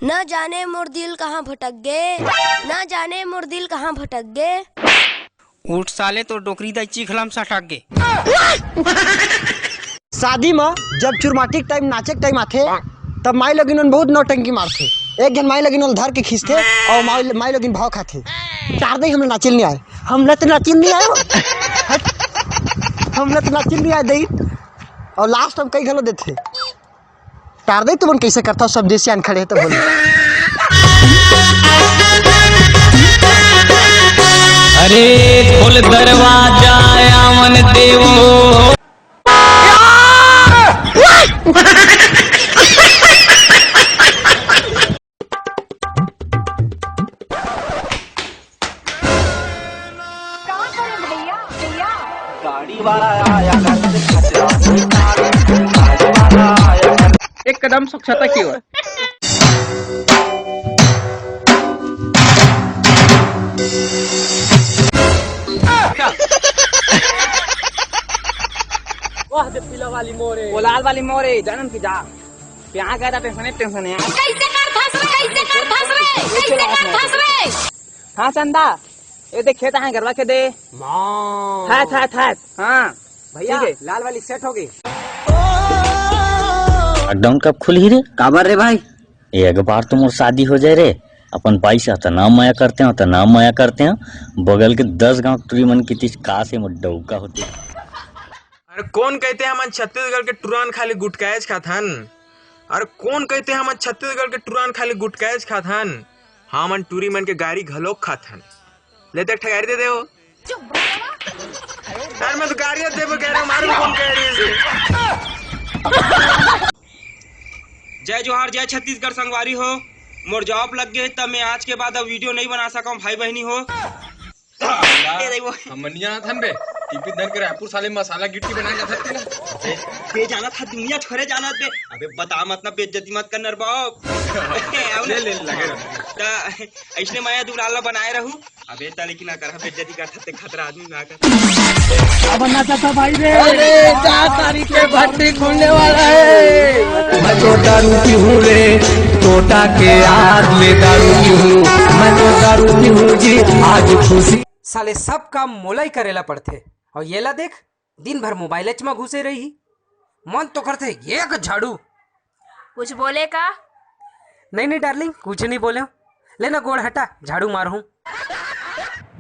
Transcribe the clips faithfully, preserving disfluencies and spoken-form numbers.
न जाने मोर दिल कहाँ भटक गे, न जाने मोर दिल कहाँ भटक गे। उठ साले, तोर डोकरी दाई चिखला म सटक गे। शादी म जब चुरमाटी के टाइम, नाचे के टाइम आथे, तब माई लगिन मन बहुत नौटंकी मारथे। एक झन माई लगिन ओला धर के खींचथे अउ माई, माई लगिन भाव खाथे। टार दे, हमला नाचिल नहीं आए, हमला तो नाचिल नहीं आए, हट, हमला तो नाचिल नहीं आए दई। अउ लास्ट म कई घलो देथे। टार दे, तुमन कइसे करथव, सब देसियान खड़े हे त बोल। अरे खोल दरवाजा, आवन देवो। गाड़ी वाला आया घर से कचरा उठा के, गाड़ी वाला आया घर। एक कदम स्वच्छता की ओर। वाह दे पीला वाली मोरे, वो लाल वाली मोरे, जानम की जा। क्या कहता टेंशन है, टेंशन है। कैसे कर फंस रे, कैसे कर फंस रे, कैसे कर फंस रे? हाँ चंदा, ये देख खेत है, गरवा के दे। माँ। थात, थात, थात। हाँ। भैया, ठीक है। लाल वाली सेट हो गई। लॉकडाउन कब खुलही रे? काबर रे भाई? एक बार तो मोर शादी हो जाए रे। अपन बाई से अतना मया करते हैं, अतना मया करते हैं। बगल के दस गांव टुरी मन की तीस का से मोर डौका होते। अरे कोन कहिथे हमन छत्तीसगढ़ के टुरा मन खाली गुटकाएच खाथन? अरे कोन कहिथे हमन छत्तीसगढ़ के टुरा मन खाली गुटकाएच खाथन? हमन टुरी मन के गारी घलोक खाथन। ले त एक ठा गारी दे दे हो। यार मैं तो गारी दे दे कह रहा हूँ, मारो कोन कह रही है इसे? जय जोहार, जय छत्तीसगढ़ संगवारी हो। मोर जॉब लग गे त मैं आज के बाद अब वीडियो नहीं बना सकूं भाई बहिनी हो। ए, नहीं वो। हम मनिया थन बे, टिफिन धर के रायपुर साले मसाला गिट्टी बना जाथन तेला। बे, बे जाना था दुनिया छोरे जाना बे। अबे बता मत ना, बेइज्जती मत करना रे बाप। ए, आओ ना। ले, ले, लगे रहो। त ऐसने माया दुलाल ला बनाए रहू। अबे त लेकिन ना कर, बेइज्जती कर, थते खतरा आदमी ना कर। अब ना चाहता भाई रे। अरे, चार तारीख के भट्टी खुलने वाला है। मैं तो दारू पीहूँ रे, तोता के याद ले दारू पीहूँ। मैं तो दारू पीहूँ जी, आज खुशी। साले सब काम मोला ही करेला पड़थे। अउ येला देख, दिन भर मोबाइल च म घुसे रही। मन तो करथे एक झाड़ू। कुछ बोले का? नहीं, नहीं डार्लिंग, कुछ नहीं बोले। ले ना गोड़ हटा, झाड़ू मारहूँ।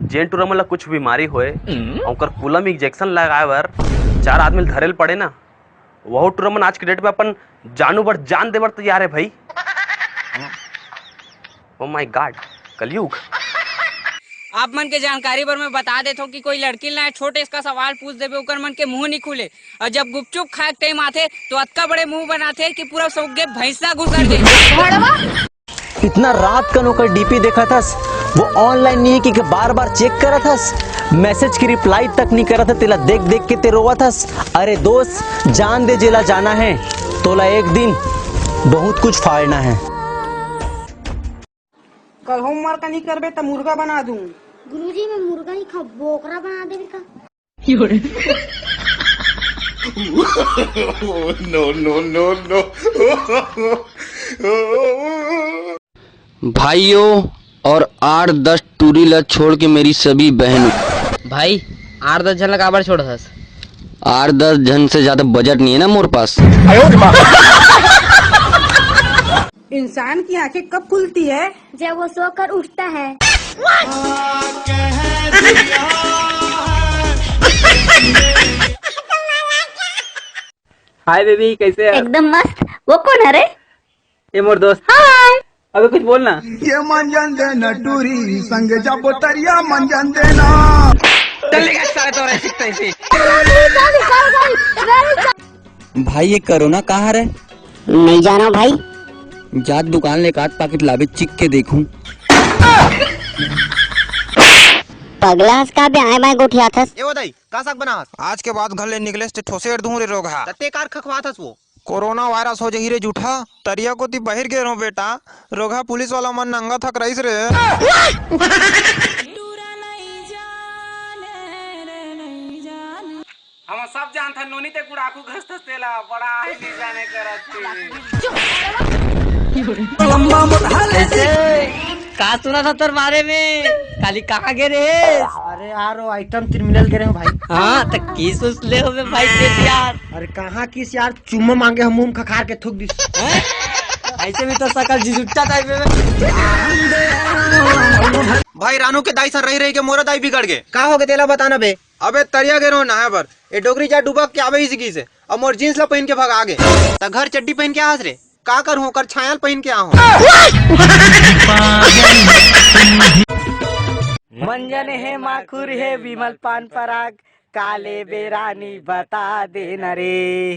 जेन टूरा मन ला कुछ बीमारी होए, ओकर कुलम इंजेक्शन लगाए बर चार आदमी ल धरे ल पड़े ना, वहू टूरा मन आज के डेट में अपन जानू बर जान दे बर तैयार है भाई। Oh my God, कलयुग। आप मन के जानकारी बर मैं बता देथव कि कोई लड़की ल ना छोटे इसका सवाल पूछ देबे, ओकर मन के मुंह नहीं खुले, और जब गुपचुप खाए के टाइम आथे तो अतका बड़े मुंह बनाथे कि पूरा सौगे भैंसा घुसर जाए। इतना रात कन ओकर डीपी देखत हस, वो ऑनलाइन नहीं है कि बार बार चेक करत हस, मैसेज की रिप्लाई तक नहीं करत है, तेला देख देख के ते रोवत हस। अरे दोस्त, जान दे जेला जाना है, तोला एक दिन बहुत कुछ फाड़ना है। कल होमवर्क नहीं करबे त मुर्गा बना दूं। गुरुजी, मैं मुर्गा नहीं खाऊं, बोकरा बना देबे का? No, no, no, no। भाइयों और आठ दस टूरी ला छोड़ के मेरी सभी बहनों। भाई, आठ दस झन ला काबर छोड़त हस? आठ दस झन से ज्यादा बजट नहीं है ना मोर पास। इंसान की आंखें कब खुलती है? जब वो सोकर उठता है। हाय बेबी, कैसे है? एकदम मस्त। वो कौन है रे? ये मोर दोस्त। हाय। अबे कुछ बोल ना। ये मंजन देना टूरी संग जाबो तरिया मंजन देना। चल निकल साले, तो ऐसे, ऐसे। भाई, ये कोरोना कहाँ रे? नहीं जाना भाई। जात दुकान ले एक आध पाकिट लाबे, चिख के देखूं। पगला हस का बे, आए बाएं गोठियाथस? ए ओ दाई, का साग बनावत? आज के बाद घर ले निकलेस ते ठोसेर दूं रे रोगहा। तते कार खखवात हस वो? कोरोना वायरस हो जही रे जूठा। तरिया कोती बहिर गे रहो बेटा, रोगहा पुलिस वाला मन नंगा थक रईस रे। हम सब जानथन नोनी ते गुड़ाखू घसथस तेला, बड़ा ही नहीं जाने करत थे। कैसे? का सुना था तोर बारे में? काली कहाँ गे रहे? अरे यार, वो आइटम तीन मिलल गे रहे हो भाई। हाँ, तो किस उस ले हो बे भाई तेरे यार? अरे कहाँ किस यार, चुम्मा मांगे हम मुंह में खखार के थूक दिस। हैं? ऐसे भी तो सकल जिजुट्टा टाइप में। भाई रानू के दाई सर रही रही के मोरा दाई बिगड़ गे। का हो गे तेला बताना बे? अबे तरिया गे रहो नहाए बर, ए डोकरी जा डुबक के आवे ही सिकी से, अब मोर जींस ला पहन के भगा गे। त घर चड्डी पहन के आस रे, का करूं ओकर छायल पहन के आहूं। मंजन हे माखुर हे विमल पान पराग, काले बेरानी बता देना रे।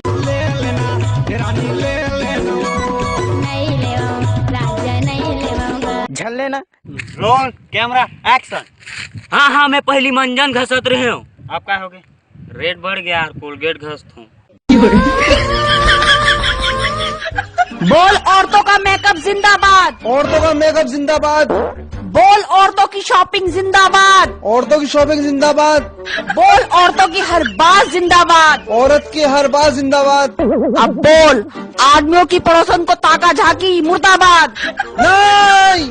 नहीं लेवा राजा, नहीं लेवा। झन लेना। Roll camera action. हाँ हाँ, मैं पहली मंजन घसत रहे हूँ। आप का हो गए? रेट बढ़ गया यार, कोलगेट घसत हूँ। बोल औरतों का मेकअप जिंदाबाद। औरतों का मेकअप जिंदाबाद। बोल औरतों की शॉपिंग जिंदाबाद। औरतों की शॉपिंग जिंदाबाद। बोल औरतों की हर बात जिंदाबाद। औरत की हर बात जिंदाबाद। अब बोल आदमियों की पड़ोसन को ताका झाकी मुर्दाबाद। नहीं।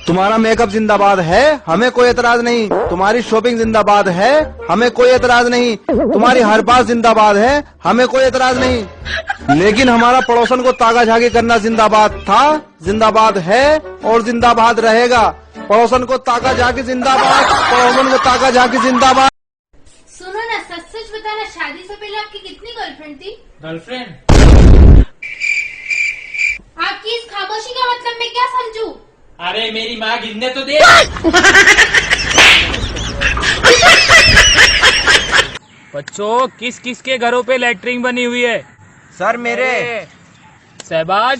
तुम्हारा मेकअप जिंदाबाद है, हमें कोई एतराज नहीं। तुम्हारी शॉपिंग जिंदाबाद है, हमें कोई एतराज नहीं। तुम्हारी हर बात जिंदाबाद है, हमें कोई एतराज नहीं। लेकिन हमारा पड़ोसन को ताका झाकी करना जिंदाबाद था, जिंदाबाद है और जिंदाबाद रहेगा। पड़ोसन को ताका झाकी जिंदाबाद, पड़ोसन को ताका झाकी जिंदाबाद। सुनो ना, सच सच बताना, शादी से पहले आपकी कितनी गर्लफ्रेंड थी? गर्लफ्रेंड? आपकी इस खामोशी का मतलब मैं क्या समझूं? अरे मेरी माँ, गिनने तो दे। बच्चों, किस किस के घरों पे लैट्रिन बनी हुई है? सर, मेरे। शहबाज,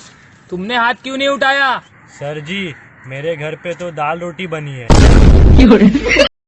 तुमने हाथ क्यों नहीं उठाया? सर जी, मेरे घर पे तो दाल रोटी बनी है।